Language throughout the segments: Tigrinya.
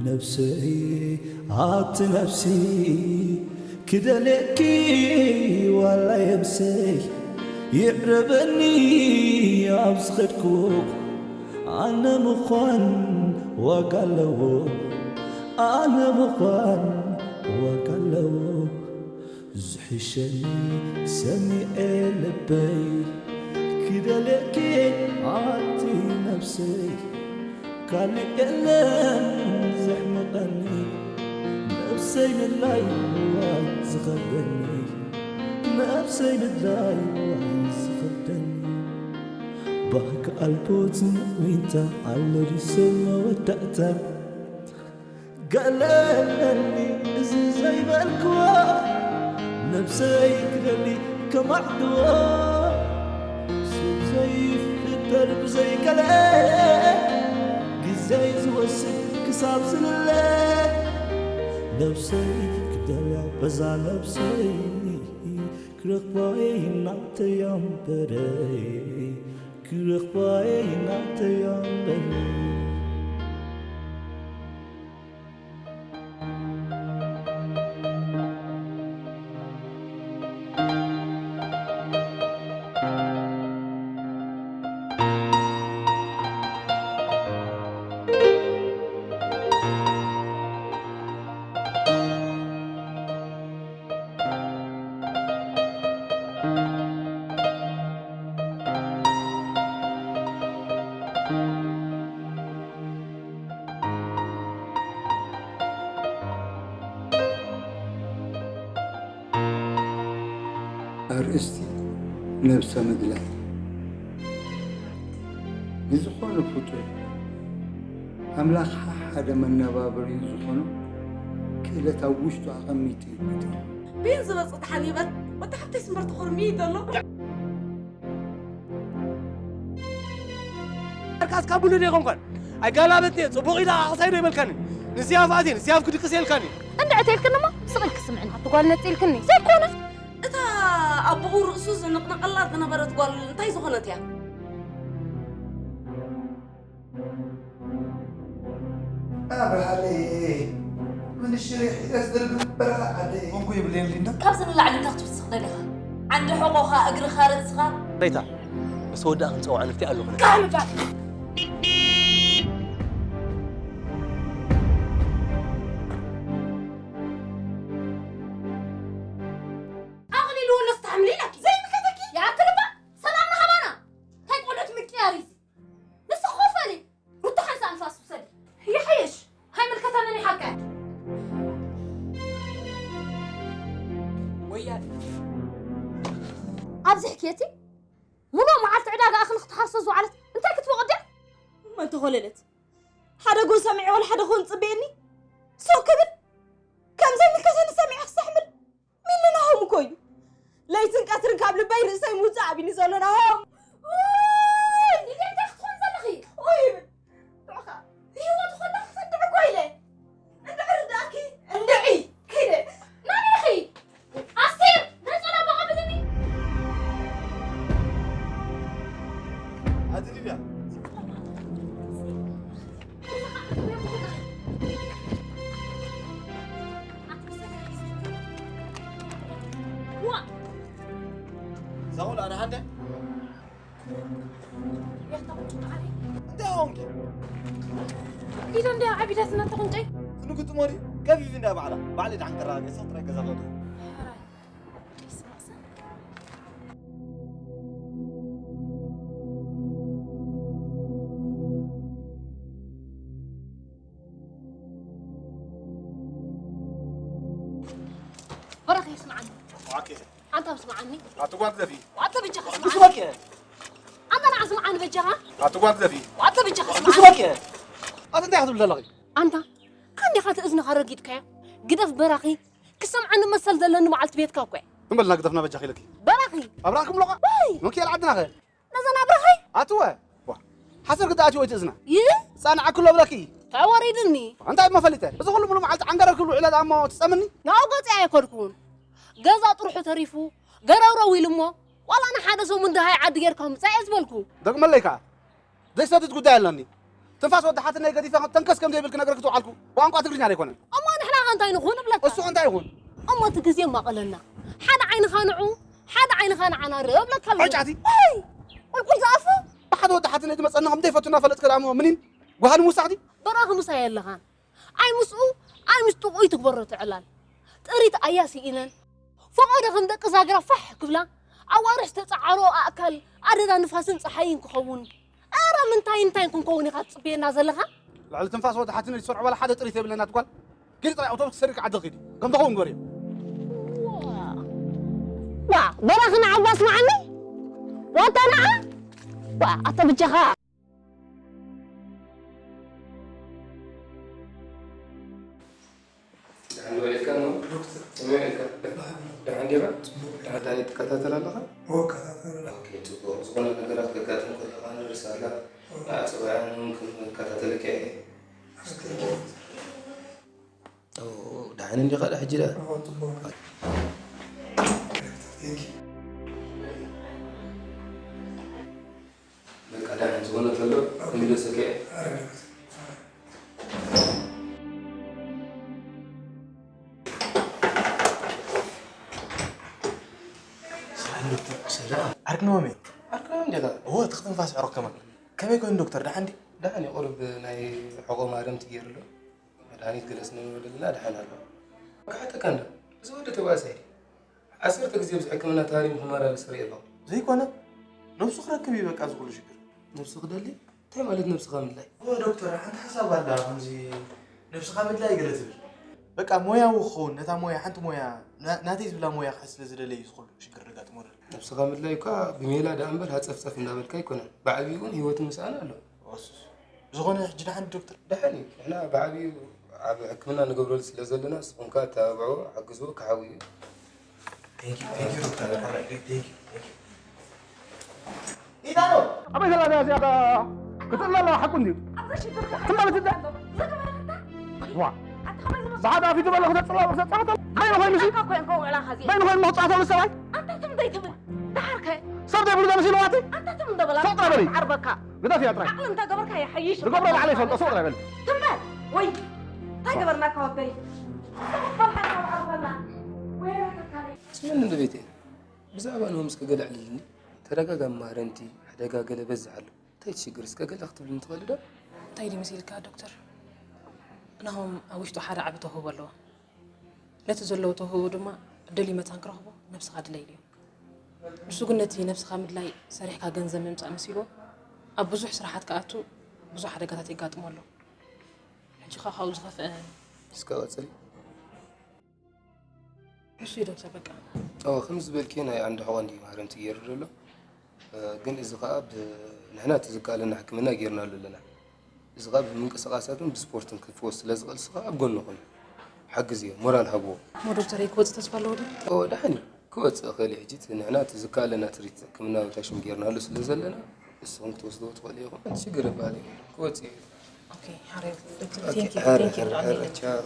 ነብሰይ ኣቲ ነብሲ ክደልየኪ ዋላ የብሰይ ይዕረበኒ ኣብ ዝኸድኩ ኣነ ምዃን ዋጋ ኣለዎ ኣነ ምዃን ዋጋ ኣለዎ ዝሕሸኒ ሰሚዐ ልበይ ክደልየኪ ኣቲ ነብሰይ ካልእ የለን ዘሕምቐኒ ነብሰይ ምድላይ ዋይ ዝኸብደኒ ነብሰይ ምድላይ ዋይ ዝኸብደኒ ባህኪ ኣልቦትን ዊንታ ኣሎ ድዩ ሰብ መወዳእታ ገለለኒ እዚ ዘይበልክዎ ነብሰይ ክደሊ ከማዕድዎ ሰብ ዘይፍጠር ብዘይገለ ግዘይ ዝወስድ ክሳብ ዝልለ ነብሰይ ክደልያ በዛ ነብሰይ ክረኽባይ ናተያ እምበረይ ክረኽባይ ናተያ እምበረይ ኣርእስቲ ነብሰ ምድላይ ንዝኾነ ፍጡር ኣምላኽ ሓደ መነባበሪኡ ዝኾኖ ክእለት ኣብ ውሽጡ ኣቐሚጡ እዩ ፈጢሩ። ቤን ዝበጽ ተሓኒበት ወዲ ሓብተይ ስምበር ተኾርሚ ዘሎ። ኣርካስ ካብ ብሉ ዶ ይኾንኳን ኣይጋላበትየ ጽቡቕ ኢላ ኣቕሳይ ዶ ይበልካኒ ንስያፍ ኣትየ ንስያፍ ክድቅስ የልካኒ እንድዕት የልክንሞ ስቕል ክስምዕን ኣብቲ ጓል ነጽ ኢልክኒ ዘይኮነ እታ ኣቦኡ ርእሱ ዝንቕነቐላ ዝነበረት ጓል እንታይ ዝኾነት እያ? ኣብርሃለይ፣ ምንሽር ሒዘስ ድርብ በረኻ ዓደይ። ኮንኩ ይብለየን ሊንዳ። ካብዚ ንላዕሊ እንታይ ክትውስኽ ደሊኻ? ዓንዲ ሕቖኻ፣ እግርኻ፣ ርእስኻ። ሬታ፣ ምስ ወዳእ ክንጸውዓ ንፍትያ ኣለኹ። ቃል ቃል። ኣቕሊሉ ወሎ ስታሕምሊ ኢላኪ። ዘይምልከተኪ። ይኣክል እባ። ሰላም ንሃባና። እንታይ ቆልዑት ምቅያር እዩ? ንስኺ ኮፍ በሊ። ሩታ ሓንሳእ ንፋስ ውሰዲ። ይሓይሽ። ኣይምልከተንን እዩ ሓቀ። ወያኔ። ኣብዚ ሕክየቲ ሙሉእ መዓልቲ ዕዳጋ እኽሊ ክትሓርሶ ዝወዓለት እንታይ ክትበቕዕ ድያ? እማ እንተኾለለት ሓደ ጎን ሰሚዐ ወላ ሓደ ክኸውን ጽበየኒ። ሱቕ ክብል ከም ዘይምልከተኒ ሰሚዐ ክሰሕምል። ሚሊ ናሆም እኮ እዩ። ለይትን ቀትርን ካብ ልበይ ርእሰይ ምውጻእ ኣቢኒ ዘሎ ናሆም። ውይ፣ ሊድያ እንታይ ክትኾን ዘለኺ? ውይ፣ ንዑኻ፣ ብህይወት ኾንዳ ክትንድዒ እኮ ኢለ። እንድዒ ርዳእኪ፣ እንድዒ፣ ከይደ። መን ኢኺ? ኣስቴር፣ ናይ ጸላም ኣቐብልኒ። ኣቲ ሊድያ። ዛቑል ኣነ ሓንደ እንታይ ኾንኪ? ኢዶ እንድያ ዓቢዳትና ተቑንጨይ። ክንግጥሞ ድዩ? ከፊፍ እንድያ ባዕላ። ባዕለይ ደሓን ከረጋግጾ ጥራይ ገዛ ኸዱ። ስምዓኒ። ዋኬ ኣንታ ስምዓኒ። ኣቲ ጓል ግደፊ። ዋተ ብጃኻ ምስ ስምዓኒ። ወኬ ኣንታ ንዓ ስምዓኒ በጃኻ። ኣቲ ጓል ግደፊ። ዋተ ብጃኻ ምስ ስምዓኒ። ወኬ ኣቲ እንታይ ክትብል ዘለኺ? ኣንታ ከንዲኻ እቲ እዝንኻ ረጊጥካዮ። ግደፍ በራኺ። ክሰምዓኒ መሰል ዘለኒ መዓልቲ ቤትካ እኮ እየ። እምበልና ግደፍና በጃኺ ኢለኪ። በራኺ። ኣብራኽኩም ሎቓ ወይ መኪኤል ዓድናኸ? ነዘን ኣብራኺ። ኣትወ ዋ ሓሰር ግዳ ኣትወ እቲ እዝና ይህ ጻንዓክሎ ብለኪ። ተወሪድኒ። እንታይ እሞ ፈሊጠ እዚ ኩሉ ሙሉ መዓልቲ ዓንጋረር ክብሉ ዕለት ኣሞ ትጸምኒ? ናብኡ ገጺ ኣይኮድኩን። ገዛ ጥርሑ ተሪፉ ገረውረው ኢሉ እሞ ዋላ ንሓደ ሰሙን ደሃይ ዓዲ ጌርካ ምጻእ እየ ዝበልኩ። ደግመለይ ከኣ ዘይሰድድ ጉዳይ ኣለኒ። ትንፋስ ወዲ ሓትነይ ገዲፈ ተንከስ ከም ዘይብል ክነግረክ ትውዓልኩ ቋንቋ ትግርኛ ዘይኮነ። እሞ ንሕና ከ እንታይ ንኹን እብለካ። እሱ እንታይ ይኹን? እሞ እቲ ግዜ ማቐለና። ሓደ ዓይንኻ ንዑ ሓደ ዓይንኻ ንዓና ርእ እብለካ ኣለኹ። ጫጫቲ። ወይ ቁልቁል ዝኣፉ። ብሓደ ወዲ ሓትነይ ትመጸና ከም ዘይፈቱና ፈለጥከ ደኣ እሞ ምኒን ጓሃን ምውሳኽቲ? በራኺ ምሳይ ኣለኻን። ኣይ ምስኡ ኣይ ምስ ጥቕኡ ይትግበሮ ትዕላል። ጥሪት ኣያ ስኢነን ፈቐዶ ከም ደቂ ዛግራ ፋሕ ክብላ ኣዋርሕ ዝተጸዓሮ ኣእካል ኣደዳ ንፋስን ጸሓይን ክኸውን። ኣረ ምንታይ እንታይ ክንከውን ኢኻ ትጽበየና ዘለኻ? ልዕሊ ትንፋስ ወዲ ሓትነይ ዝሰርዖ ዋላ ሓደ ጥሪት የብለና ትጓል። ጊዲ ጥራይ ኣውቶቡስ ክሰድድ ዓዲ ኺዲ ከም ተኸውን ግበርዮ። ዋ በራኺ ንዓባ ስምዓኒ። ዋታ ንዓ ዋ ኣተ ብጃኻ። ደሓን ውዒልካ ነው? ዶክተር። ከመይ ውዒልካ? ደሓን ዲኻ? ደሓን። እንታይ ትከታተል ኣለኻ? እወ፣ እከታተል ኣለኹ። ኦኬ፣ ጽቡቕ። ዝኾነ ነገራት ከጋጥም ከለኻ ንርእስ ኣላ። ንዓጽባያን እውን ክከታተለካ እየ። ኦ፣ ደሓን እንዲኻ ዳ ሕጂ ዳ? እወ፣ ጽቡቕ። ቴንክ ዩ። በቃ ደሓን ዝኾነ ተሎ ክምለሰካ እየ። ኣረ ዶክተር። ሰላም ዶክተር። ሰላም። ዓርክና መመይ? ዓርክና እንዴታ? እወ፣ እቲ ክትንፋስ ኣዕሩኽ ከማን። ከመይ ኮይኑ ዶክተር? ደሓን ድዩ? ደሓን እዩ። ቁሩብ ናይ ሕቖ ማረምቲ ገይሩ ኣሎ። መድሃኒት ገለ ስንወደልና ደሓን ኣሎ። ክሓተካ እንዶ፣ እዚ ወዲ ተባእሳይ ድዩ? ዓሰርተ ግዜ ኣብዚ ሕክምና ተሃሪሙ ክመላለስ ርእየ ኣለኹ። ዘይኮነ፣ ነብሱ ክረክብ እዩ በቃ እዚ ኩሉ ሽግር። ነብሱ ክደሊ? እንታይ ማለት ነብስኻ ምድላይ? እወ ዶክተር፣ ሓንቲ ሓሳብ ኣላ፣ ከምዚ ነብስኻ ምድላይ ገለ ትብል። በቃ ሞያዊ ክኸውን፣ ነታ ሞያ፣ ሓንቲ ሞያ፣ ና-፣ ናተይ ዝብላ ሞያ ክሕዝ ስለ ዝደለየ እዩ እዚ ኩሉ ሽግር ዘጋጥሞ ዘሎ። ነብስኻ ምድላይ እኳ ብሜላ ደኣ እምበር ሃጸፍጸፍ እንዳበልካ ኣይኮነን። ብዓብዩ እውን ህይወትን ምስኣን ኣሎ። እሱስ። ዝኾነ ሕጂ ደሓን ዶ ዶክተር? ደሓን እዩ። ንሕና ብዓብዩ ኣብ ሕክምና ንገብረሉ ስለ ዘለና፣ ንስኹም ከኣ ኣተባብዕዎ፣ ሓግዝዎ፣ ክሓዊ እዩ። Thank you, thank you ዶክተር። All right, thank you, thank you. ኢታዶ? ኣበይ ዘላ እያ እዚኣ? ክትጥላ ኣለዋ፣ ሓቁ እንድዩ። ትም ማለት እዛ። ዋ። ብሓደ ኣፊቱ በሎ ክተጽላ፣ ክተጻወት። በይኑ ኮይኑ ሲ? በይኑ ኮይኑ መኽጻዕተሉ ሰብኣይ? ኣንታ ትም ዘይትብል። ደሓርከ? ሰብ ዘይብሉ ዶ መሲልዋ እቲ? ኣንታ ትም እንደበላ። ሰው ጥራይ በሊ። ዓርበካ። ግደፍያ ጥራይ። ዓቕሊ እንተገበርካ ይሓይሽ። ዝገብሮ ባዕለይ ይፈልጦ፣ ሰው ጥራይ በሊ። ትም በል። ወይ፣ እንታይ ገበርናካ ወደይ? ሰው በልሓካ ዓርበና። ወይ፣ ኣስመኒ እንዶ ቤተይ፣ ብዛዕባ ንሆምስ ከገለ ኣዕልልኒ። ተደጋጋሚ ማረምቲ፣ ዕደጋ ገለ በዝሕ ኣሎ። እንታይ እቲ ሽግር እስከ ገለ ክትብልኒ ትኽእሊ ዶ? እንታይ ድዩ መሲልካ ዶክተር? ናሆም ኣብ ውሽጡ ሓደ ዓቢ ተውህቦ ኣለዎ። ነቲ ዘለዎ ተውህቦ ድማ ደልዩ መታን ክረኽቦ ነብስኻ ድለይሉ እዩ። ንሱ ግን ነቲ ነብስኻ ምድላይ ሰሪሕካ ገንዘብ ምምጻእ መሲልዎ ኣብ ብዙሕ ስራሓት ክኣቱ ብዙሕ ሓደጋታት የጋጥሞ ኣሎ። ሕጂ ኸኣ ካብኡ ዝኸፍአ እስከ ቀጽሊ። እሺ ዶክተር በቃ። ኦ፣ ከም ዝበልኪ ናይ ዓንዲ ሕቖ እንዲ ማረምቲ ገይሩ ዘሎ። እ፣ ግን እዚ ኸኣ ብ-፣ ንሕና እቲ ዝከኣለና ሕክምና ጌርናሉ ኣለና። እዚ ኸኣ ብምንቅስቓሳትን ብስፖርትን ክፍወስ ስለ ዝኽእል፣ ንሱ ኸኣ ኣብ ጎኑ ኩን። ሓግዝዮ፣ ሞራል ሃብዎ። እሞ ዶክተር ክወጽእ ተስፋ ኣለዎ ድዩ? ኦ፣ ደሓን እዩ። ክወጽእ ይኽእል እዩ። ሕጂ እቲ ንሕና እቲ ዝከኣለና ትሪት ሕክምናዊ ታሽም ጌርናሉ ስለ ዘለና፣ ንስኹም ክትወስድዎ ትኽእሉ ኢኹም። ሽግር ይበሃል የብሉን። ክወጽእ እዩ። ኦኬ፣ ሓራይ ዶክተር፣ ኦኬ፣ ቴንክ ዩ፣ ሓራይ፣ ቴንክ ዩ፣ ሓራይ፣ ብጣዕሚ ሓራይ፣ ቻው።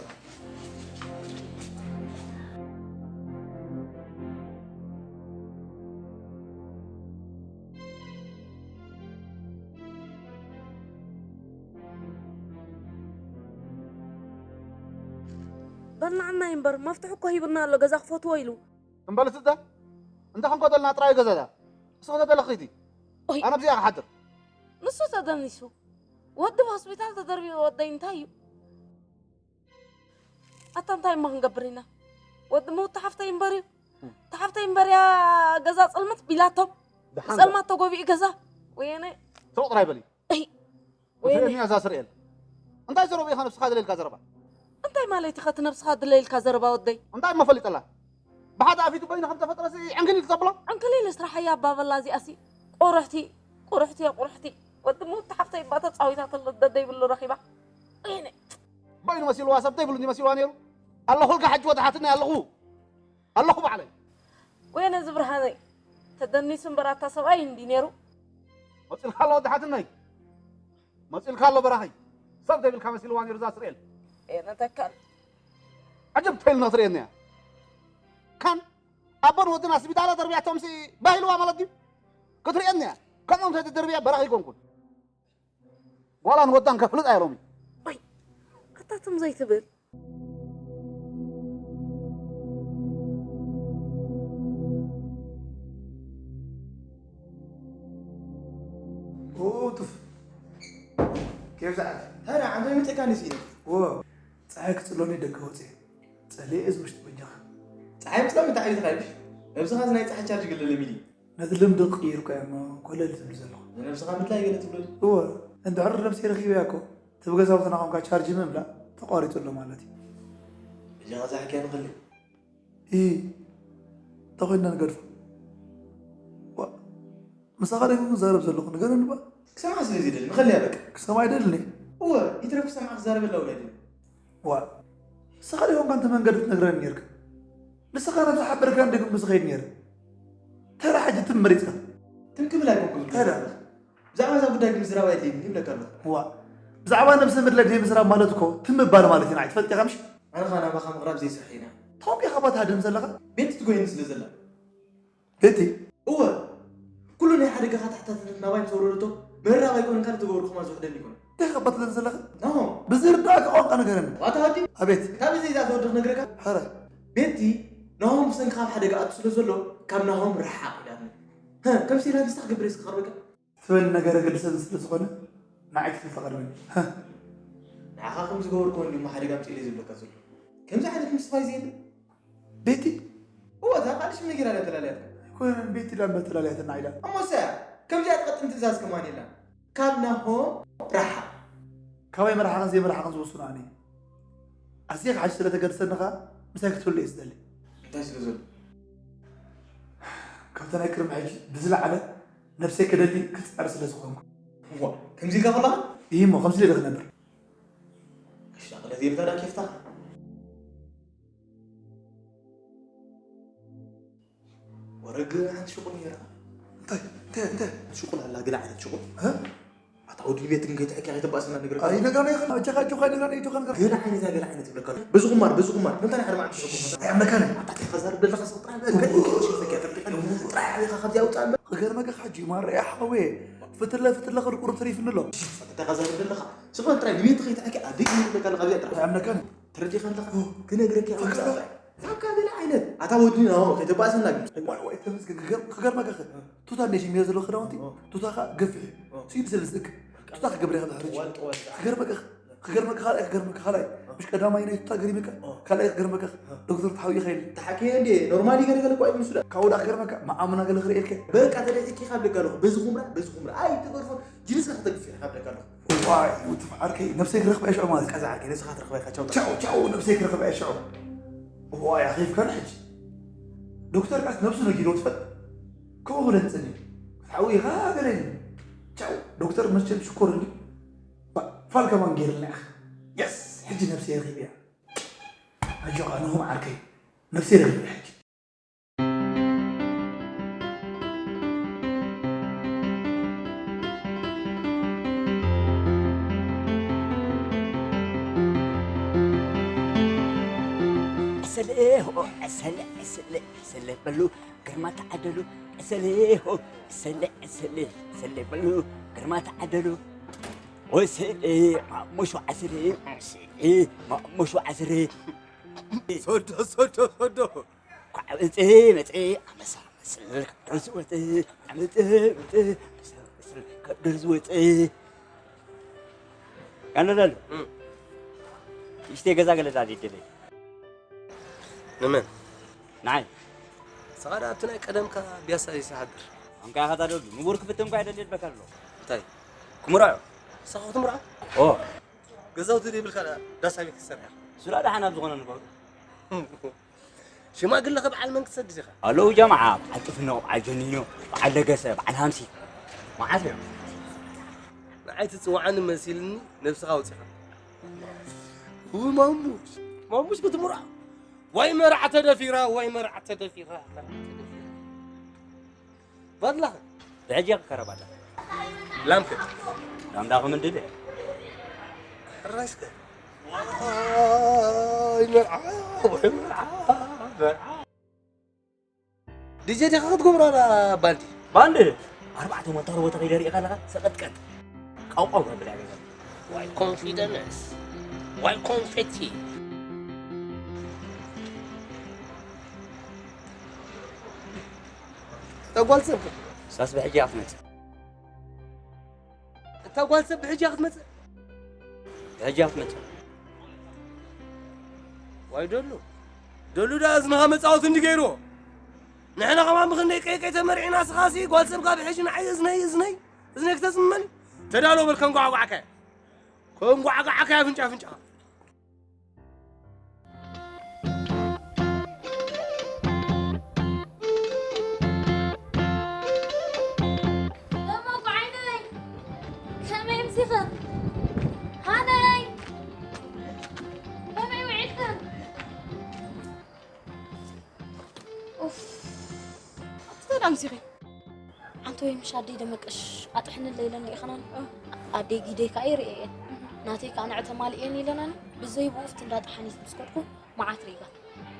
በልናዕና እምበር መፍትሒ እኮ ሂቡና ኣሎ ገዛ ክፈትዎ ኢሉ። እምበል ስተ እንተ ክንኮተልና ጥራይ ገዛዳ እስኺ ተደለኺቲ ኦይ። ኣነ ኣብዚኣ ክሓድር ንሱ ተደኒሱ ወዲ ሆስፒታል ተደርቢዩ ወደይ እንታይ እዩ ኣታ እንታይ እሞ ክንገብር ኢና ወዲ መውት ተሓፍተይ እምበር እዩ ተሓፍተይ እምበር እያ ገዛ ፀልመት ቢላቶም ደሓን ፀልማት ተጎቢኡ ገዛ ወየነ ተወጥራይ በሊ ወይኔ። እዛ ስርኤል እንታይ ዘረባ ኢኻ ነብስኻ ደለልካ ዘረባ እንታይ ማለት ኢኻ እቲ ነብስኻ ድለይልካ ዘረባ ወደይ እንታይ እሞ ፈሊጠላ ብሓደ ኣፊቱ በይኑ ከም ተፈጥረሲ ዕንክሊል ተብሎ። ዕንክሊል ስራሕ እያ ኣባበላ እዚኣሲ። ቁርሕቲ፣ ቁርሕቲ እያ ቁርሕቲ። ወዲ ምውቲ ሓፍተይ እባ ተጻዊታትሉ ደደይብሉ ረኺባ። ወይነ። በይኑ መሲልዋ ሰብ ዘይብሉ እንዲ መሲልዋ ነይሩ። ኣለኹልካ ሕጂ ወዲ ሓትነይ ኣለኹ። ኣለኹ ባዕለይ። ወይነ ዝብርሃነይ። ተደኒሱ እምበር ኣታ ሰብኣይ እንዲ ነይሩ። መጺልካ ኣሎ ወዲ ሓትነይ። መጺልካ ኣሎ በራኺ። ሰብ ዘይብልካ መሲልዋ ነይሩ እዛ ስርኤል። የነተካል። ዓጀብ ተይልና ትርእየኒ እያ። ካን ኣቦን ወድን ኣስቢጣላ ደርብያቶምሲ ባሂልዋ ማለት ድዩ? ክትርእየኒ እያ። ከምኦም ተደርብያ በራኺ ኣይኮንኩን። ጓላን ወዳን ከፍልጥ እያ ሎሚ። ወይ፣ ኣታ ትም ዘይትብል። ኡቱፍ። ኬፍ ሰዓት። ታዲያ ዓንተ መይተካ ንሲ? ዎ፣ ፀሓይ ክፅሎኒ ደገ ወፅየ። ፀሊኤ እዚ ውሽጢ በጃኻ። ፀሓይ ምፅላም እንታይ ዓይነት ሓይልሽ? ነብስኻ እዚ ናይ ፀሓይ ቻርጅ ገለ ለሚድ እዩ። ነቲ ልምዲ ክቅይር እኮ እየ እሞ ኮለል ዝብል ዘለኹ። ንነብስኻ ምድላይ ገለ ትብሎ ድዩ? እወ፣ እንድሕር ነብሰይ ረኺበያ እኮ፣ እቲ ብገዛውትና ኮንካ ቻርጅ ምምላእ ተቋሪጹ ኣሎ ማለት እዩ። በጃኻ ዛሕኪያ ንኸሊ። ኢ፣ እንታይ ኮይንና ንገድፎ? ዋ፣ ምሳኻ ደጊሙ ክዛረብ ዘለኹ፣ ንገረኒ እባ። ክሰምዓ ስለ ዘይደሊ፣ ንኸልያ በቃ። ክሰምዓ ኣይደልን እየ። እወ፣ ይትረፍ ክሰምዓ ክዛረበላ እውን ኣይደልን። ዋ፣ ንስኻ ዶ ይኾንካ ነቲ መንገዲ ትነግረኒ ነይርካ? ንስኻ ነብዚ ሓበርካን ደጊሙ ዝኸይድ ነይሩ። ተራ ሕጂ ትም መሪጽካ። ትም ክብል ኣይኮንኩን ዝብል ተራ። ዘለኹ። ብዛዕባ እዛ ጉዳይ ግን ምዝራብ ኣየድልየኒ ይብለካ ኣለኹ። ዋ፣ ብዛዕባ ነብሰ ምድላይ ዘይምዝራብ ማለት እኮ ትም ምባል ማለት ኢና። ኣይትፈልጥ ኢኻ ምሽ? ኣነ ኸኣ ናባኻ ምቕራብ ዘይስራሕ ኢና። ታውቂ ኢኻ ባታ ደም ዘለኻ? ቤት ትጎይኒ ስለ ዘላ። ቤቲ? እወ፣ ኩሉ ናይ ሓደጋኻ ተሓታትነት ናባይ ምስ ኣውረደቶ፣ ምህራብ ኣይኮነን ካልእ ትገብሩ ከማን ዝውሕደኒ ኣይኮነን። እንታይ ከባትለን ዘለኻ? ናሆም። ብዝርዳእካ ቋንቋ ንገረኒ። ዋታ ወዲ? ኣቤት። ካብ እዚ እዛ ተወድኽ ነግረካ? ሕረ። ቤቲ፣ ናሆም ብሰንኪ ካብ ሓደጋ ኣቱ ስለ ዘሎ፣ ካብ ናሆም ርሓቕ ኢላትኒ። ሀ፣ ከምዚ ኢላ ንስኻ ክገብር እስኪ ክቐርበካ? ትበል ነገር ግልሰን ስለ ዝኾነ፣ ንዓይ ክትብል ተቐድመኒ። ሀ። ንዓኻ ከም ዝገበርኩ ወንድሙ ሓደጋ ኣምጺእለይ ዝብለካ ዘሎ። ከምዚ ዓይነት ምስፋይ እዚ የለን። ቤቲ? እወ፣ እታ ቃልሽ ምን ጌራ እያ ተላልያትካ? ኣይኮነን፣ ቤቲ ኢላ እምበር ተላልያትና ኢላ። እሞ እሳ እያ፣ ከምዚኣ ትቐጥን ትእዛዝ ከማን የላን። ካብ ናሆም ርሓቕ። ካባይ ምርሓቕን ዘይምርሓቕን ዝውስኖ ኣነ እየ። ኣዝየ ክሓሽ ስለ ተገድሰኒ ኸኣ ምሳይ ክትህሉ እየ ዝደሊ። እንታይ ስለ ዘሎ? ካብቲ ናይ ቅድሚ ሕጂ ብዝለዓለ ነብሰይ ክደሊ ክጽዕር ስለ ዝኾንኩ። እዋ፣ ከምዚ ኢልካ ከለኻ? እሂ እሞ፣ ከምዚ ኢለ ዶ ክነብር? እሺ፣ ኣቕለ ዘይብልካ ደኣ ኬፍታ። ወረ ገለ ሓንቲ ሽቁል ነይራ። እንታይ? እንታይ? እንታይ? ሽቁል ኣላ፣ ገለ ዓይነት ሽቁል። እ? ኣታ ወዲ ቤት ግን ከይትሕኪ ከይተባእስና ንግረካ። ኣይ፣ ነጋና ይኸን፣ ኣጃኻ፣ ኣጆኻ፣ ነጋና፣ ኣጆኻ፣ ነጋና። ገለ ዓይነት፣ ገለ ዓይነት ትብለካ። በዚ ቁማር፣ በዚ ቁማር። እንታይ ናይ ሓደ መዓልቲ ሽቁል? ኣይ፣ ኣምለካኒ። ኣታ ተኸዛር ደለኻ ሰብ ጥራይ በል። ከ-፣ ከ-፣ ከ-፣ ከ-፣ ከ-፣ ጥራይ ዓቢኻ ካብዚ ኣውፅኣ እምበር። ክገርመካ ሕጂ፣ ማራ፣ ያ ሓወየ። ፍትለ፣ ፍትለ፣ ቅርቁር ተሪፍኒ ኣሎ። ኣታ ተኸዛር ደለኻ። ስማ ጥራይ ንቤት ከይትሕኪ፣ ኣደይ ይብለካ ኣለኻ፣ ኣብዚኣ ጥራይ። ኣይ፣ ኣምለካኒ። ተረዲኻ ኣለኻ? ኦ። ክነግረካ እየ፣ ፈከረ። ኣምፃ ጥራይ። ሳካ ገለ ዓይነት። ኣታ ወዲ፣ ኖ፣ ከይተባእሰና ግን። ዋይ፣ ዋይ፣ ተመስገን፣ ክገር-፣ ክገርመካ ኸ። ኦ። ቱታ እንደ ሽም የዘሎ ክዳውንቲ፣ ኦ። ቱታ ኸ ገፊሕ። ኦ። ሲል ስል ዝእክ። ቱታ ክገብር ኢኻ ድሕሪ። ዋልጥ፣ ዋልጥ። ክገርመካ ኸ። ክገርመካ ካልኣይ፣ ክገርመካ ካልኣይ። ኦ። ምሽ ቀዳማይ ናይ ቱታ ገሪመካ፣ ኦ። ካልኣይ ክገርመካ ኸ። ኦ። ዶክተር ተሓዊኻ ኢለ። ተሓኪየ እንዴ፣ ኖርማሊ ገለ ገለ እኮ ኣይምስሉ። ካብኡ ደኣ ክገርመካ፣ መዓሙና ገለ ክርእየልካ። በቃ ተደዒኪ ካብ ደጋ ኣለኹ። በዚ ኹምራ፣ በዚ ኹምራ። ኣይ፣ ትገርፎ። ጅንስካ ከተግፍሕ ካብ ደጋ ኣለኹ። ዋይ፣ ውትፍ ዓርከይ፣ ነብሰይ ክረኽባ እየ ሽዑ ማለት እዩ። ቀዛ ዓርከይ፣ ነብስኻ ትረኽባ ኢኻ። ቻው፣ ቻው። ቻው፣ ቻው፣ ነብሰይ ክረኽባ እየ ሽዑ። ዋይ፣ ኣኺፍካኒ ሕጂ። ዶክተር ቃስ ነብሱ ነጊርዎ ትፈልጥ? ከምኡ ክብለኒ ጸኒሑ። ክትሓዊ ኢኻ በለኒ። ቻው፣ ዶክተር መቸም ሽኮር እንዲ። ፋል ከማን ገይርልና ኢኻ። የስ፣ ሕጂ ነብሰይ ረኺበያ። ኣጆኻ፣ ንኹም ዓርከይ፣ ነብሰይ ረኺበያ ሕጂ። ዕሰለ ሆ፣ ዕሰለ፣ ዕሰለ፣ ዕሰለ በሉ፣ ግርማ ተዓደሉ። ዕሰለ ሆ፣ ዕሰለ፣ ዕሰለ፣ ዕሰለ በሉ፣ ግርማ ተዓደሉ። ወሰለ፣ ማሙሽ ወዓስለ፣ ወሰለ፣ ማሙሽ ወዓስለ። ሶዶ፣ ሶዶ፣ ሶዶ። ኳዕ መጸ፣ መጸ፣ ኣመሳ፣ ኣመስል፣ ካብ ደርዚ ወጸ፣ ኣመጸ፣ መጸ፣ ኣመሳ፣ ኣመስል፣ ካብ ደርዚ ወጸ። ያነዳል። እም። እሽተይ ገዛ ገለ ዳል ይደለ። ንመን? ንዓይ። ንስኻ ደኣ ኣብቲ ናይ ቀደምካ ቢያሳ ዘይሰሓድር። ኣንካ ኢኻ ታደሉ፣ ንቡር ክፍትን እኳ ኣይደልየ ዝበካ ኣሎ። እንታይ? ክምርዖ። ንስኻ ክትምርዖ? ኦ። ገዛውቲ ዘይብልካ ደኣ ዳሳ ቤት ክትሰርሕ ኢኻ። ሱላ ደሓን ኣብ ዝኾነ ንግበሩ። ሽማግለ ከ በዓል መን ክትሰድድ ኢኻ? ኣለዉ ጀማዓ፣ በዓል ጥፍኖ፣ በዓል ጀኒኖ፣ በዓል ለገሰ፣ በዓል ሃምሲ። መዓት እዮም። ንዓይ ትጽውዓኒ መሲልኒ ነብስኻ ኣውጺኻ። እው ማሙሽ፣ ማሙሽ ክትምርዖ። ወይ መርዓ ተደፊራ፣ ወይ መርዓ ተደፊራ፣ መርዓ ተደፊራ። በላኸ። ብሕጂ ክከረባዳ። ላምከ። ላም ዳኹም እንድለ። ሕራይስከ። ወይ መርዓ፣ ወይ መርዓ፣ መርዓ። ዲጀ ዲኻ ክትገብሮ ኣላ ባንዲ? ባንዲ? ኣርባዕተ ሞንታሮ ቦታ ከይደ ሪኢኻ ኣለኻ? ሰቐጥቀጥ። ቃውቃው ከብል እያ ገዛ። ዋይ ኮንፊደንስ፣ ዋይ ኮንፌቲ። እታ ጓል ሰብ እሳስ ብሕጂ እያ ክትመጽእ። እታ ጓል ሰብ ብሕጂ እያ ክትመጽእ። ብሕጂ እያ ክትመጽእ። ዋይ ደሉ፣ ደሉ ደኣ እዝንኻ መጻወቲ እንዲ ገይርዎ። ንሕና ከማን ብኽንደይ ቀይቀይ ተመርዒና፣ ስኻሲ ጓል ሰብካ ብሕጂ ንዓይ እዝነይ፣ እዝነይ፣ እዝነይ ክተጽምመኒ። ተዳሎ በል ከንጓዕጓዕካ። ከንጓዕጓዕካ ኣፍንጫ ኣፍንጫኻ። ደሞቕ ዓይነይ፣ ከመይ ኣምሲኽን? ሃነይ፣ ከመይ ውዒልክን? ኡፍ፣ ኣቲ እንታይ ኣምሲኺ? ኣንተ ወይ ምሽ ኣደይ ደመቀሽ ኣጥሕንለይ ኢለን ርኢኸናን? ኣደይ ጊደይ ከኣ ይርእየን። ናተይ ከኣ ንዕ ተማልእየን ኢለናን። ብዘይ ብኡፍት እንዳጠሓኒት ምስ ከድኩ መዓት ሪጋ።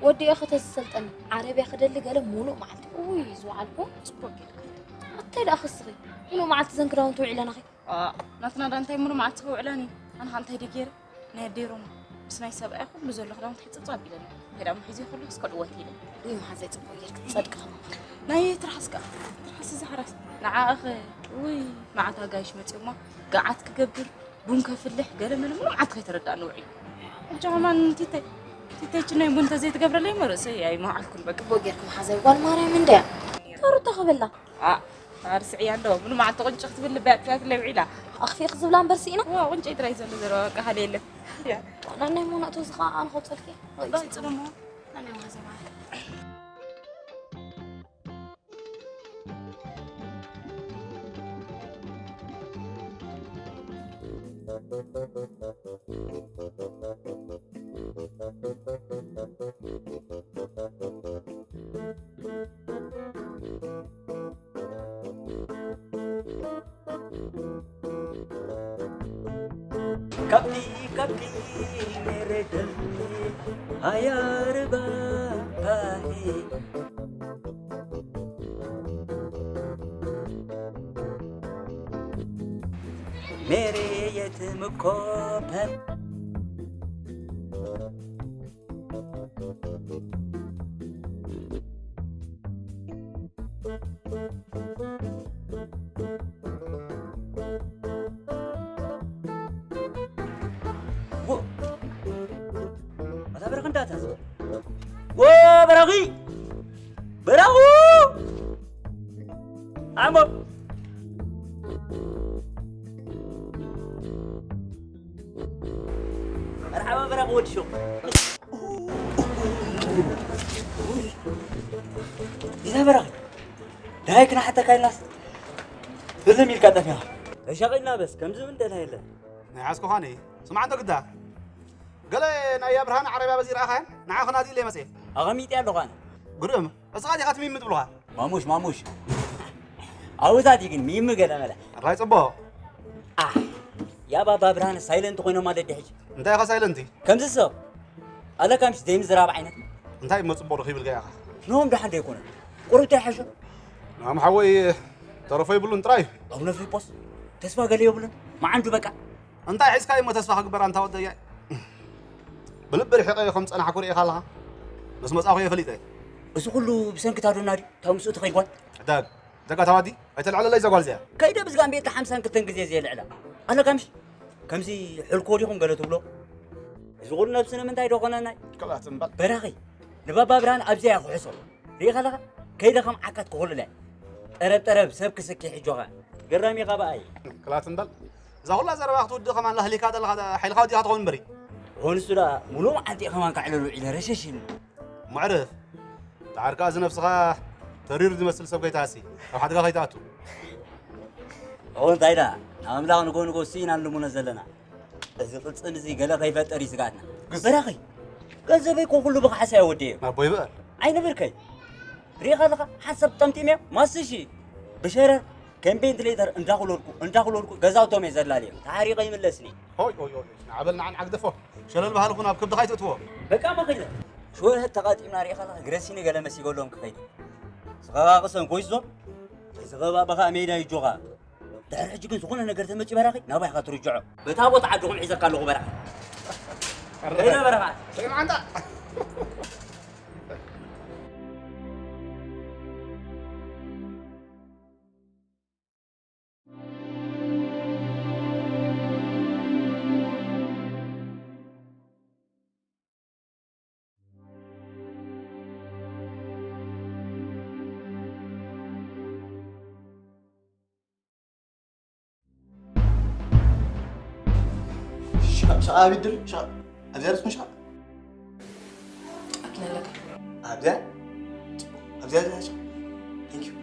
ወዲኤ ከተዝሰልጠኒ ዓረብያ ክደሊ ገለ ሙሉእ መዓልቲ። ውይ፣ ዝወዓልኩ። ጽቡቅ ጌርካ። ኣንተ ደኣ ክስኺ። ሙሉእ መዓልቲ ዘን ክዳውንቲ ውዒለናኺ። ኣ፣ ናትና ዳ እንታይ ሙሉእ መዓልቲ ክውዕላኒ? ኣነ ከ እንታይ ደጌረ? ናይ ኣደይ ሮማ ምስ ናይ ሰብኣይ ኩሉ ዘሎ ክዳውንቲ ሕጽብጻብ ኢለኒ። እንታይ ደኣ መሒዘ ከለኹስ ከዕወት ኢለ። ውይ፣ መሓዘይ ጽቡቕ ጌርኪ ትጸድቂ ከማን። ናይ ትርሓስ ከኣ፣ ትርሓስ እዛ ሓራስ። ንዓኣ ኸ፣ ውይ፣ መዓት ኣጋይሽ መጺኦማ፣ ገዓት ክገብር፣ ቡን ከፍልሕ፣ ገለ መለ ምንም መዓት ከይተረዳእኒ ውዒሉ። ሕጂ ከማን ቲተይ፣ ቲተይ ችናይ ቡን ተዘይትገብረለይ እሞ ርእሰይ ኣይመውዓልኩን በቃ። ጽቡቕ ጌርኪ መሓዘይ፣ ጓል ማርያም እንድያ። ቶርቶ ክብላ። ኣ፣ ኣርስዕያ እንዶ፣ ምንም ኣንተ ቁንጭ ክትብል ልበይ ኣጥፊኣትለይ ውዒላ። ኣኽፊእ ክዝብላ እምበር ስኢና። ዋ፣ ቁንጨይ ጥራይ ዘሎ ዘረባ በቃ ካልእ የለን። ያ። ናናይ ሞናእቶ እዚ ኸዓ ኣነ ከውፀልኪ። ራይ ጽልሞ። ናናይ ዋዘማ። ከብዲ ከብዲ ሜሬ ደልሚ ሃያርባ ፓሂ ሜሬ የትምኮፐን ዎ! ኣታ በረኺ እንዳታ። ዎ በረኺ! በረኹ! ኣሞ! መርሓባ በረኺ ወዲ ሹቕ። ኢዛ በረኺ። ዳይ ክና ሓተካ ኢልናስ ህልም ኢልካ ጠፊኻ። ተሻቒልና በስ፣ ከምዚ ምን ደላ የለን። ናይ ዓስኩኻኒ። ስማዕ እንተ ግዳ። ገለ ናይ ኣብርሃን ዓረብያ በዚ ረኣኻያን? ንዓ ክናዲ ኢለ መጽኤ። ኣቐሚጥ ኣለኹ ኣነ። ግርም። እስኻ ዲኻ ትሚሚ ትብልኻ? ማሙሽ፣ ማሙሽ። ኣውታት ግን ሚሚ ገለ መለ። ራይ ጽቡቕ። ኣህ፣ ያ ባባ ብርሃን ሳይለንት ኮይኖም ማለት ድሕጂ። እንታይ ኢኻ ሳይለንቲ? ከምዚ ሰብ። ኣለካ ምሽ ዘይምዝራብ ዓይነት። እንታይ እሞ ጽቡቕ ረኺብልካ ኢኻ? ንሆም ደሓን ደይኮነ። ቁሩብ እንታይ ሓሾ? ንዓም ሓወይ ተረፎ ይብሉን ጥራይ። ኣቡነ ፊልጶስ ተስፋ ገለ የብሉን። መዓንዱ በቃ። እንታይ ሒዝካ እሞ ተስፋ ክግበር ኣንታ ወደያ? ብልቢ ርሒቐ ከም ጸናሕኩ ርኢኻ ኣለኻ። ምስ መጻኹ እየ ፈሊጠ። እዚ ኩሉ ብሰንኪ ታዶና ድዩ? ታው ምስኡ ትኸይድ ጓል? ሕዳግ፣ ደጋ ታዋዲ ኣይተልዕለለይ እዛ ጓል እዚኣ። ከይደ ብዝጋምቤላ ሓምሳን ክልተን ግዜ እየ ልዕላ። ኣለካ ምሽ? ከምዚ ሕልኮ ዲኹም ገለ ትብሎ? እዚ ኩሉ ነብሲ ንምንታይ ዶ ኮነናይ? ክላት እምበር። በራኺ፣ ንባባ ብርሃን ኣብዚኣ እያ ክሕሶ። ርኢኻ ኣለኻ? ከይደ ከም ዓካት ክኹልለ። ጠረብ ጠረብ ሰብ ክስኪ ሕጆኻ። ገራሚ ኢኻ በኣይ። ክላት እምበር። እዛ ኩላ ዘረባ ክትውድእ ከማን ላህሊካ ዘለኻ ሓይልኻ ወዲኻ ትኸውን እምበሪ። ሆንሱ ደኣ ሙሉእ መዓልቲ እየ ከማን ከዕልል ውዒለ ረሸሽ ኢሉ። መዕርፍ። ደሓር ከኣ እዚ ነብስኻ ተሪር ዝመስል ሰብ ከይትሃሲ፣ ኣብ ሓደጋ ከይትኣቱ። እው እንታይ ደኣ፣ ኣምላኽ ንጎ ንጎ ስኢና ንልምኖ ዘለና። እዚ ቅልጽም እዚ ገለ ከይፈጠር እዩ ስግኣትና። ግስ- በራኺ፣ ገንዘበይ እኮ ኩሉ ብኽሓሳ እየ ወደዮ። ናቦ ይበል። ኣይንብርከይ። ርኢኻ ኣለኻ፣ ሓንሳብ ጠምጢመዮ፣ ማስሺ፣ ብሸረር፣ ከም ቬንትሌተር እንዳኹለልኩ፣ እንዳኹለልኩ ገዛውቶም እየ ዘላልዮም። ተሓሪቐ ይምለስኒ። ሆይ፣ ሆይ፣ ሆይ፣ ንዓበል ንዓን ዓግደፎ። ሸለል በሃልኹ ናብ ከብድኻ ኣይትእትዎ። በቃ መኺነ። ሽወደን ተቓጢምና ሪኢኻ ኣለኻ፣ ግረሲኒ ገለ መሲበሎም ክኸይድ። ዝኸባ ቅሰን ኮይዞም፣ ዝኸባ በኻ ሜዳ ይጆኻ። ድሕሪ ሕጂ ግን ዝኾነ ነገር ተመጺ በራኺ፣ ናባይ ኢኻ ትርጅዖ። በታ ቦታ ዓድኹም ሒዘካ ኣለኹ በራኺ። ሄሎ በራኺ። ሰላም ኣንታ። ሻ- ሻ- ኣቢድር ሻ- ኣብዚኣ ርሱን ሻ- ኣብዚኣ ኣብዚኣ ኣብዚኣ ሻ- Thank you።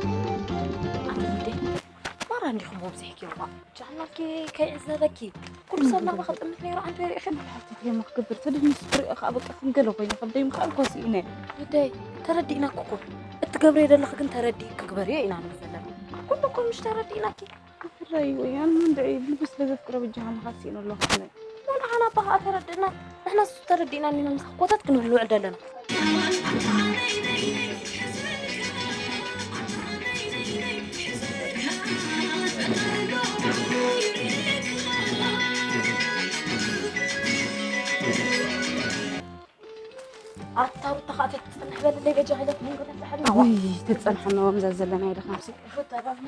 ኣንተ ሊደ፣ ማራ እንዲኹም ብብዝሒ ጌርዋ። ጃናኪ ከይዕዘበኪ። ኩሉ ሰብ ናባኻ ጥምት ነይሩ፣ ኣንተ ርኢኺ? ሓቲት የማ ክገብር፣ ተደንስ ክሪኦ ከኣ በቃ ከም ገለ ኮይነ፣ ከብደይ ምኽኣል ኮሲ ኢነ። ሊደይ፣ ተረዲእናኪ እኮ። እትገብርዮ ዘለኺ ግን ተረዲእኪ ክግበርዮ ኢና ንብል ዘለና። ኩሉ እኮ ምሽ ተረዲእናኪ። ክፍረይ ወይ፣ ኣነ እንድዒ ልቢ ስለ ዘፍቅሮ ብጃኻ ምኻድ ስኢነ ኣለኹ ኣነ። ሞን ኣና ኣባኻ ተረድእና፣ ንሕና ሱ ተረዲእና እኒና ምስ ኮታት ክንብል ንውዕል ዘለና። ኣታ ሩታ ኸኣ ተትጽንሕ በልለይ በጃ ኢለት መንገድ ተሕልና። ውይ፣ ተጸንሐና ወምዛ ዘለና ይደኻምሲ። ሩታ ባማ።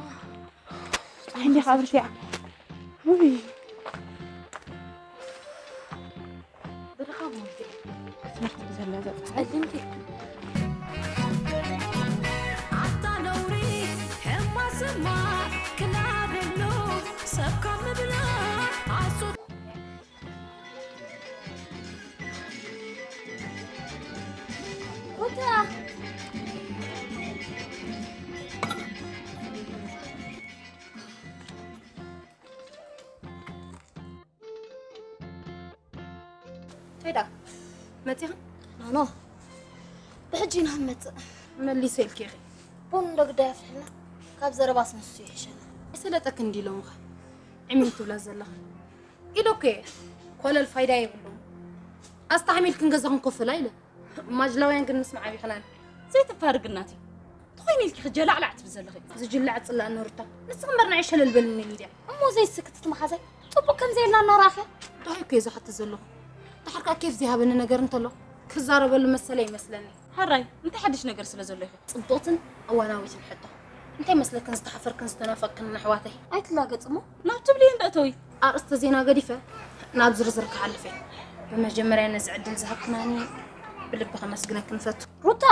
ፀሓይ እንዲኻ ኣብርቲያ። ውይ። ብድኻ ሞልቲ። ክትመርቲ ብዘላ እዛ ፀሓይ። ጸሊምቲ። ኣታ ነውሪ፣ ሕማስማ፣ ክላብ የሎ፣ ሰብ ካብ ምብላ፣ ኣሱ- ሩታ። እንታይ ደኣ? መጺኻ? ኖኖ። ብሕጂ ኢና ክንመጽእ። መሊሰ ኢልኪ ኢኺ። ቡን እንዶ ግዳይ ኣፍልሕልና። ካብ ዘረባስ ንሱ ይሕሸና። ኣይሰለጠክን እንዲ ኢሎምኻ? ዕሚም ትብላ ዘለኻ። ኢለ እኮ እየ። ኮለል ፋይዳ የብሉን። ኣስተሓሚልክን ገዛኽን ኮፍላ ኢለ። ማጅላውያን ግን ምስማዕ ኣቢኽናን። ዘይትፋርግ እናቲ። ተኾይኑ ኢልኪ ክጀላዕላዕ ትብል ዘለኺ። ዝጅላዕ ጽላእ ኖርታ። ንስኺ እምበር ንዓይ ሸለል በልኒ ሊድያ። እሞ ዘይስክትት መሓዛይ ጽቡቕ ከም ዘየልና እናረኣኽያ። ደሃይ እኮ እየ ዝሓትት ዘለኹ። ደሓር ከኣ ኬፍ ዘይሃበኒ ነገር እንተሎ ክዛረበሉ መሰለ ይመስለኒ። ሓራይ፣ እንታይ ሓድሽ ነገር ስለ ዘሎ ኢኺ? ጽቡቕትን እዋናዊትን ሕቶ። እንታይ መስለክን ዝተሓፈርክን ዝተናፈቕክን ኣሕዋተይ? ኣይትላገጽ እሞ ናብ ትብልዮ እንዶ እተዊ። ኣርእስተ ዜና ገዲፈ ናብ ዝርዝር ክሓልፍ እየ። ብመጀመርያ ነዚ ዕድል ዝሃብክናኒ ብልቢ ከመስግነክን እፈቱ። ሩታ!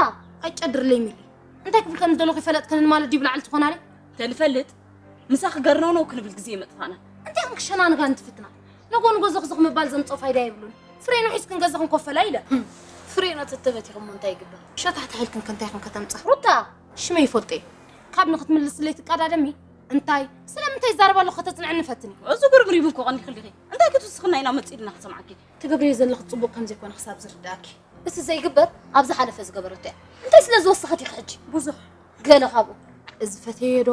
ኣይጨድርለይ ሚሊ። እንታይ ክብል ከም ዝደለኹ ይፈለጥክንን ማለት ድዩ ብላዕሊ ትኾናለይ? ተልፈልጥ፣ ምሳኺ ገርነውነው ክንብል ግዜ የመጥፋእና። እንታይ ክንክሸናንጋ እንትፍትና? ንጎ ንጎ ዘኽዘኽ ምባል ዘምጽኦ ፋይዳ የብሉን። ፍሬኖ ሒዝክን ገዛኽን ኮፈላ ኢለ። ህም፣ ፍሬኖ ተተፈቲኹ እሞ እንታይ ይግበር? ሸታሕታሕ ኢልክን ከ እንታይ ኢኽን ከተምጻ? ሩታ! ሽመይ ይፈልጦ እዩ። ካብ ንኽትምልስለይ ትቀዳደሚ? እንታይ? ስለምንታይ ይዛረብ ኣለኹ ከተጽንዕኒ ፈትኒ። እዚ ግርግር ይብን ኮቐኒ ክልኺ። እንታይ ክትውስኽና ኢና መጺእልና ክንሰምዓኪ? ትገብርዮ ዘለኺ ጽቡቕ ከም ዘይኮነ ክሳብ ዝርድኣኪ። እቲ ዘይግበር ኣብ ዝሓለፈ ዝገበረቶ እያ። እንታይ ስለ ዝወሰኸት ኢኺ ሕጂ? ብዙሕ። ገለ ካብኡ። እዚ ፈትየዮ ዶ?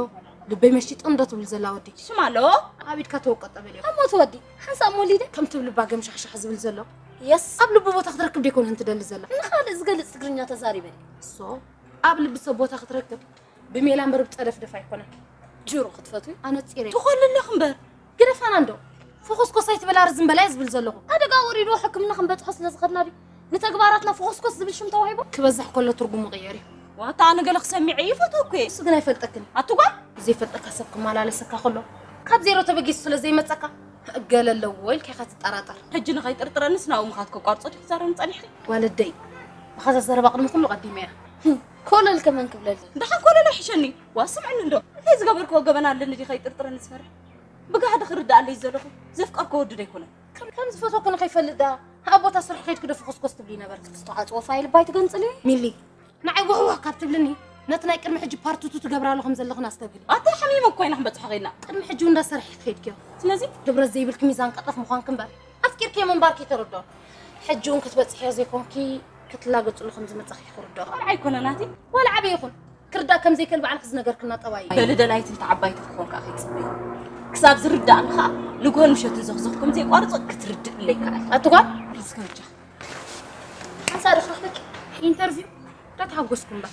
ልበይ መሺጡ እንዶ ትብል ዘላ ወዲ። ሽም ኣለዎ? ኣብ ኢድካ ተወቀጠ በልዮ። እሞ እቲ ወዲ ሓንሳእ ሞሊደ? ከም ትብል ባገም ሻሕሻሕ ዝብል ዘሎ። የስ። ኣብ ልቡ ቦታ ክትረክብ ደይኮነ እንትደሊ ዘላ። ንኻልእ ዝገልጽ ትግርኛ ተዛሪበ ድየ? እሶ፣ ኣብ ልቢ ሰብ ቦታ ክትረክብ ብሜላ እምበር ብጸደፍደፍ ኣይኮነን። ጅሮ ክትፈትዊ? ኣነጺረ። ትኾልለኽ እምበር። ግደፋና እንዶ። ፎኾስኮስ ኣይትበላ ርዝም በላ እየ ዝብል ዘለኹ። ኣደጋ ወሪድዎ ሕክምና ክንበጽሖ ስለ ዝኸድና ድዩ? ንተግባራትና ፎኾስኮስ ዝብል ሽም ተዋሂቡ? ክበዝሕ ከሎ ትርጉሙ ቅየር እዩ። ዋታ ኣነ ገለ ክሰሚዐ ይፈትወኩ እየ። እሱ ግን ኣይፈልጠክን። ኣቲ ጓል? ዘይፈልጠካ ሰብ ክመላለሰካ ከሎ ካብ ዜሮ ተበጊሱ ስለ ዘይመጸካ ገለ ኣለዎ ኢልካ ኢኻ ትጠራጠር። ሕጂ ንኸይጥርጥረንስ ናብኡ ምኻድ ከቋርጾ ዲኺ ትዛረብኒ ጸኒሕኺ? ጓለደይ፣ ብኸዛ ዘረባ ቅድሚ ኩሉ ቀዲመያ። ኮለል ከመን ክብለልኒ? ደሓን ኮለል ኣይሕሸኒ። ዋ ስምዕኒ እንዶ፣ እንታይ ዝገበርክዎ ገበን ኣለኒ ድዩ ከይጥርጥረኒ ዝፈርሕ? ብጋህዲ ክርድኣለይ ዘለኹ ዘፍቀርክዎ ወዲ ዶ ኣይኮነን? ከም ከም ዝፈትወኪ ንኸይፈልጥ ደኣ ኣብ ቦታ ስራሕ ከይድኪ ዶ ፍኹስኮስ ትብሊ ነበርኪ? ዝተዓጽወ ፋይል ባይ ትገንጽሊ? ሚሊ፣ ንዓይ ዋህዋህ ካብ ትብልኒ ነቲ ናይ ቅድሚ ሕጂ ፓርት ቱ ትገብራሉ ከም ዘለኽን ኣስተብህሊ። ኣታ ሓሚመ እኮ ኢና ክንበጽሖ ኸይድና። ቅድሚ ሕጂ እውን እንዳሰርሐ ክኸይድኪዮ። ስለዚ ንብረት ዘይብልኪ ሚዛን ቀጠፍ ምዃንኪ እምበር ኣፍቂርኪዮ ምንባርኪ ተረድኦ። ሕጂ እውን ክትበጽሕዮ ዘይኮንኪ ክትላገጽሉ ከም ዝመጻኺ ክርድኦ። ቆልዓ ኣይኮነ ናቲ። ዋላ ዓቢ ይኹን ክርዳእ ከም ዘይክእል ባዕልኺ ዝነገርክና ጠባይ እዩ። በሊ ደላይት እንተ ዓባይቲ ክኾን ከኣ ከይትጽበይ። ክሳብ ዝርዳእኒ ከኣ ንግሆን ምሸትን ዘኽዘኽ ከም ዘየቋርጾ ክትርድእለይ ከኣል። ኣቲ ጓል እስከ በጃ ሓንሳእ ዶ ክረኽበኪ? ኢንተርቪው? እንዳተሓጎስኩ እምበር።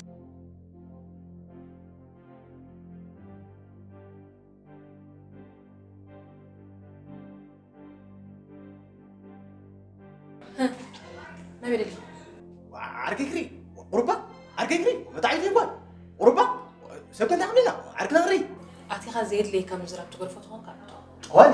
ናበይ ደሊኺ? ዓርከይ ክርኢ፣ ቁሩባ፣ ዓርከይ ክርኢ፣ መታዒት ይጓል፣ ቁሩባ፣ ሰብ ከንታ ክብልና፣ ዓርክና ክርኢ። ኣቲኻ ዘየድለየካ ምዝራብ ትገድፎ ተኾንካ፣ ጠዋሊ።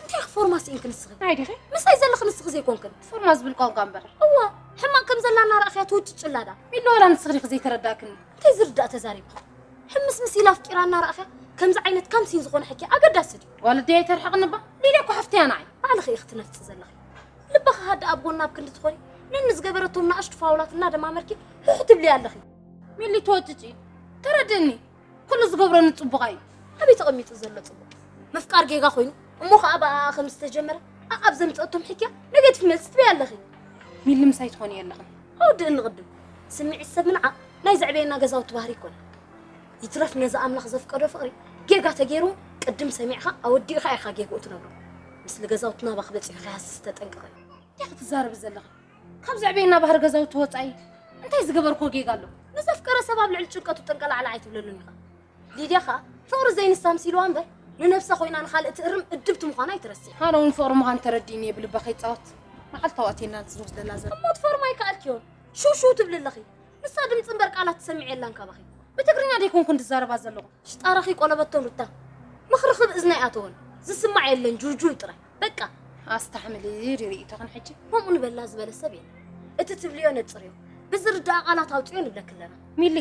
እንታይ ኢኺ ፎርማ ስኢንኪ ንስኺ? እንታይ ዲኺ? ምሳይ ዘለኺ ንስኺ ዘይኮንክን። ፎርማ ዝብል ቋንቋ እምበር። እዋ፣ ሕማቕ ከም ዘላ እናረኣኽያ ትውጭጭ ኣላ ዳ። ሚሊ፣ ዋላ ንስኺ ዲኺ ዘይተረዳእክኒ? እንታይ ዝርዳእ ተዛሪብኪ? ሕምስምስ ኢላ ኣፍቂራ እናረኣኽያ ከምዚ ዓይነት ካምሲን ዝኾነ ሕኪ ኣገዳሲ ድዩ? ዋልደይ ኣይተርሕቕኒ እባ። ሊድያ እኮ ሓፍተይ እያ ንዓይ። ባዕልኺ ኢኺ ትነፍጺ ዘለኺ። ልብኺ ሃድእ ኣብ ጎና ኣብ ክንዲ ትኾኒ፣ ነኒ ዝገበረቶም ንኣሽቱ ፋውላት እናደማመርኪ ህሕ ትብሊ ኣለኺ። ሚሊ፣ ትወጭጪ። ተረድእኒ። ኩሉ ዝገብረኒ ጽቡቕ እዩ። ኣበይ ተቐሚጡ ዘሎ ጽቡቕ? ምፍቃር ጌጋ ኮይኑ፣ እሞ ኸኣ ብኣኣ ከም ዝተጀመረ፣ ኣኣብ ዘምጸቶም ሕክያ ኔጌቲቭ መልሲ ትበይ ኣለኺ። ሚሊ፣ ምሳይ ትኾኒ የለኽን። ኣወድእኒ ቅድም። ስምዒት ሰብ ምንዓቕ ናይ ዘዕበየና ገዛውቲ ባህሪ ይኮነ። ይትረፍ ነዚ ኣምላኽ ዘፍቀዶ ፍቕሪ ጌጋ ተገይሩ ቅድም ሰሚዕኻ ኣወዲእኻ ኢኻ ጌግኡ ትነግሮ። ምስሊ ገዛውቲ ናባኺ በጺሑ ከይሃስስ ተጠንቀቒ። እንታይ ክትዛረቢ ዘለኺ? ካብ ዘዕበየና ባህሪ ገዛውቲ ወጻኢ እንታይ ዝገበርክዎ ጌጋ ኣሎ? ንዘፍቀረ ሰብ ኣብ ልዕሊ ጭንቀቱ ጠንቀላዕላዕ ኣይትብለሉን ኢኻ። ሊድያ ኸኣ ፍቕሪ ዘይንሳ ኣምሲልዋ እምበር፣ ንነብሳ ኮይና ንኻልእ ትእርም እድብቲ ምዃና ኣይትረስዕ። ኣነ እውን ፍቕሪ ምዃን ተረዲእኒ እየ ብልባ ከይጻወት መዓልታዊ ኣትየና ዝወስደላ ዘሎ። እሞ ትፈርማ ኣይከኣልክዮን። ሽው ሽው ትብሊ ኣለኺ። ንሳ ድምጺ እምበር ቃላት ትሰምዕ የላን ካባኺ። ብትግርኛ ደይኮንኩን ዝዛረባ ዘለኹ። ሽጣራኺ ቆለበቶን ሩታ። ምኽርኺ ብእዝና ኣይኣተወን። ዝስማዕ የለን ጁልጁል ጥራይ። በቃ። ኣስታሕምሊ ሪኢቶኽን ሕጂ። ከምኡ ንበላ ዝበለ ሰብ የለን። እቲ ትብልዮ ነጽርዮ። ብዝርዳእ ቃላት ኣውጽዮ ንብለኪ ኣለና። ሚሊ።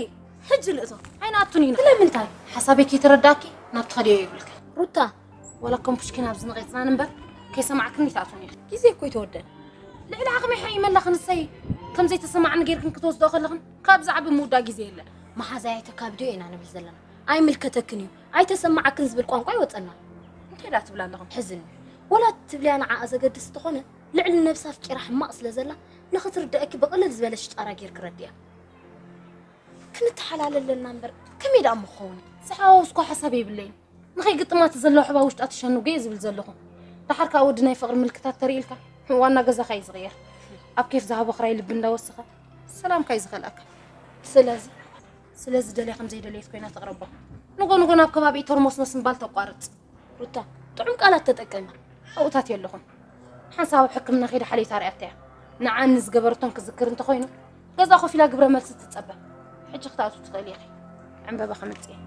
ሕጂ ንእቶ። ኣይንኣቱን ኢና። ስለምንታይ? ሓሳበይ ከይተረዳእኪ ናብ ትኸድዮ የብልክን። ሩታ። ዋላ ከም ፑሽኪን ኣብዚ ነቒጽናን እምበር ከይሰማዕክኒ ትኣትውኒ ኢኺ። ግዜ እኮ ኣይተወደን። ልዕሊ ዓቕሚ ሓይመላ ክንሰይ ከም ዘይተሰማዕኒ ጌርክን ክትወስድኦ ከለኽን ካብ ዝዓቢ ምውዳእ ግዜ የለን። መሓዛይ ኣይተካብድዮ ኢና ንብል ዘለና። ኣይምልከተክን እዩ፣ ኣይተሰማዓክን ዝብል ቋንቋ ይወጸና። እንታይ ደኣ ትብላ ኣለኽን? ሕዝኒ። ወላ ትብልያ ንዓኣ ዘገድስ እንተኾነ ልዕሊ ነብሳ ኣፍቂራ ሕማቕ ስለ ዘላ ንኽትርድኣኪ ብቕልል ዝበለ ሽጣራ ጌርኪ ረድያ። ክንተሓላለ ኣለና እምበር ከመይ ደኣ እሞ ክኸውን? ዝሓዋወስኩ ሓሳብ የብለይን። ንኸይግጥማ እቲ ዘሎ ኣሕባ ውሽጣ ትሸኑ ገየ ዝብል ዘለኹ። ደሓር ከኣ ወዲ ናይ ፍቕሪ ምልክታት ተርኢ ኢልካ ዋና ገዛኻ እዩ ዝቕየር። ኣብ ኬፍ ዝሃቦ ክራይ ልቢ እንዳወሰኸ ሰላምካ እዩ ዝኸልኣካ። ስለዚ ስለዚ ደልያ ከም ዘይደለየት ኮይና ተቕረቦ። ንጎ ንጎ ናብ ከባቢ ተርሞስሞስ ምባል ተቋርጽ። ሩታ፣ ጥዑም ቃላት ተጠቀሚ። ኣብኡታት የለኹን። ሓንሳብ ኣብ ሕክምና ከይዳ ሓልዮታ ርኣያታ እያ። ንዓኒ ዝገበረቶን ክዝክር እንተኾይኑ፣ ገዛ ኮፍ ኢላ ግብረ መልሲ ትጸበ። ሕጂ ክትኣትዊ ትኽእሊ ኢኺ። ዕምበባ ከምጽእ እየ።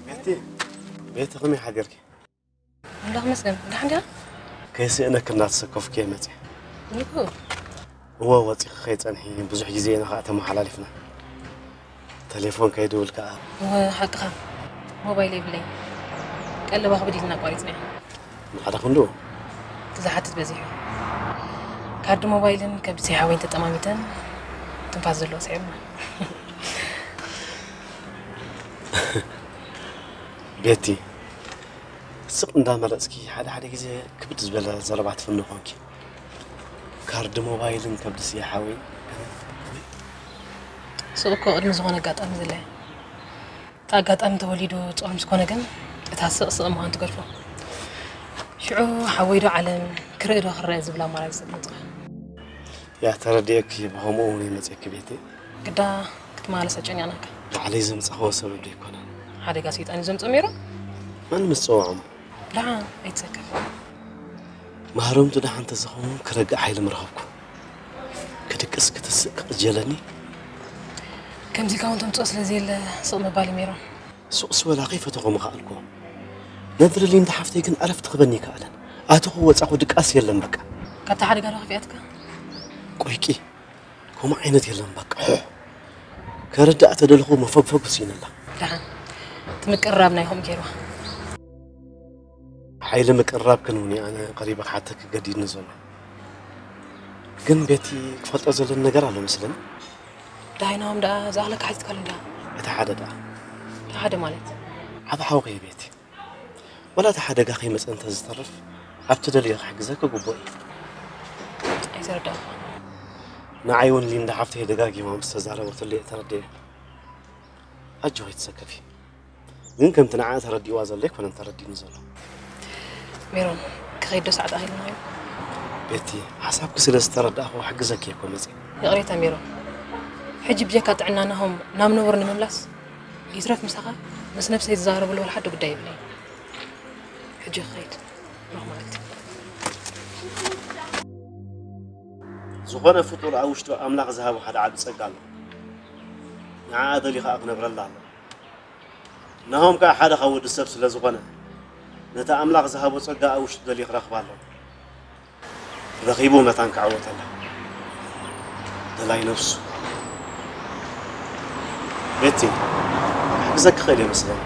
ቤቲ፣ ቤቲ፣ ከመይ ሓደርኪ? ኣምላኽ ይመስገን። ደሓን ዲኻ? ከይስእነኪ እናተሰከፍኩ እየ መፅየ። ይኹ። እወ፣ ወፂኺ ከይፀንሒ ብዙሕ ግዜ ኢና ከዓ ተመሓላሊፍና። ቴሌፎን ከይድውል ከዓ። እወ፣ ሓቅኻ። ሞባይል የብለይ። ቀለባ ክብድ ኢልና ኣቋሪፅና። ንሓደ ክንዱ። እቲ ዝሓትት በዚሑ። ካርዲ ሞባይልን ከብዲ ሓወይን ተጠማሚተን ትንፋስ ዘለዎ ስዒርና። ቤቲ፣ ስቕ እንዳመረፅኪ ሓደ ሓደ ግዜ ክብድ ዝበለ ዘረባ ትፍኒ ኾንኪ። ካርዲ ሞባይልን ከብዲ ስየ ሓወይ። ስቕ እኮ ቅድሚ ዝኾነ ኣጋጣሚ ዝለየ። እቲ ኣጋጣሚ ተወሊዱ ጾር ምስ ኮነ ግን እታ ስቕ ስቕ ምዃን ትገድፎ። ሽዑ ሓወይ ዶ ዓለም ክርኢ ዶ ክረአ ዝብል ኣማራፂ ዘምፅኻ። ያ ተረዲኤኪ፣ ብኸምኡ እውን ይመፅኪ ቤቲ። ግዳ ክትመላለስ ኣጨኒቕናካ። ባዕለይ ዘምፃኸዎ ሰበብ ዶ ኣይኮነን? ሓደጋ ሰይጣን እዩ ዘምፅኦ ሜሮን። መን ምስ ፀውዖም? ደሓን ኣይትሰከፍ። ማህረምቱ ደሓን ተዝኸውን ክረግእ ሓይሊ ምረኸብኩ። ክድቅስ ክትስእ ክቕጀለኒ። ከምዚ ኢልካ እውን ተምፅኦ ስለ ዘየለ ስቕ ምባል እዩ ሜሮን። ሱቕ ስበላ ከይፈተኹ ምኸኣልኩ። ነድሪ ሊንዳ ሓፍተይ ግን ዕረፍቲ ክበኒ ይከኣለን። ኣተኹ ወፃኹ ድቃስ የለን በቃ። ካብታ ሓደጋ ዶ ከፊኣትካ? ቆይቂ፣ ከምኡ ዓይነት የለን በቃ። ሖ። ከረዳእ ተደልኹ መፈግፈግ ስኢነላ። ደሓን እቲ ምቅርራብ ናይ ከምኡ ገይርዋ። ሓይሊ ምቅርራብ ክንውን ኣነ ቀሪበ ክሓተኪ ገዲድኒ ዘሎ። ግን ቤቲ ክፈልጦ ዘለኒ ነገር ኣሎ መስለኒ። ደሃይናዎም ደኣ ዝኣኽለካ ሓቲትካሉ እንዲኻ። እቲ ሓደ ደኣ እቲ ሓደ ማለት? ዓብ ሓውኺ ቤቲ። ወላ እቲ ሓደጋ ከይመፀ እንተዝተርፍ ኣብቲ ደልዮ ክሕግዘኪ ግቡእ እዩ። ኣይተረዳእኩ። ንዓይ እውን ሊንዳ ሓፍተይ ደጋጊማ ምስ ተዛረበትሉ እየ ተረዲኤ። ኣጆኺ ኣይትሰከፊ። ግን ከምቲ ንዓ ተረዲእዋ ዘሎ ኣይኮነን ተረዲእኒ ዘሎ። ሜሮን ክኸይድ ዶ ሰዓት ኣኺልና እዩ? ቤቲ፣ ሓሳብኪ ስለ ዝተረዳእኹ ክሕግዘኪ እየ እኮ መፂእ። ይቕሬታ ሜሮን፣ ሕጂ ብጀካ ጥዕና ናሆም ናብ ንቡር ንምምላስ ይትረፍ ምሳኻ ምስ ነብሰይ ዝዛረበሉ ወላ ሓደ ጉዳይ የብለይን። ሕጂ ክኸይድ ሩኽ ማለት እዩ። ዝኾነ ፍጡር ኣብ ውሽጡ ኣምላኽ ዝሃቦ ሓደ ዓቢ ጸጋ ኣሎ። ንዓኣ ደልዩ ኸኣ ክነብረላ ኣሎ። ናሆም ከኣ ሓደ ካብ ወዲ ሰብ ስለ ዝኾነ ነቲ ኣምላኽ ዝሃቦ ጸጋ ኣብ ውሽጡ ደልዩ ክረኽባ ኣሎ። ረኺቡ መታን ክዕወተላ ደላይ ነብሱ። ቤቲ፣ ክሕግዘኪ ክእል እየ መስለኒ።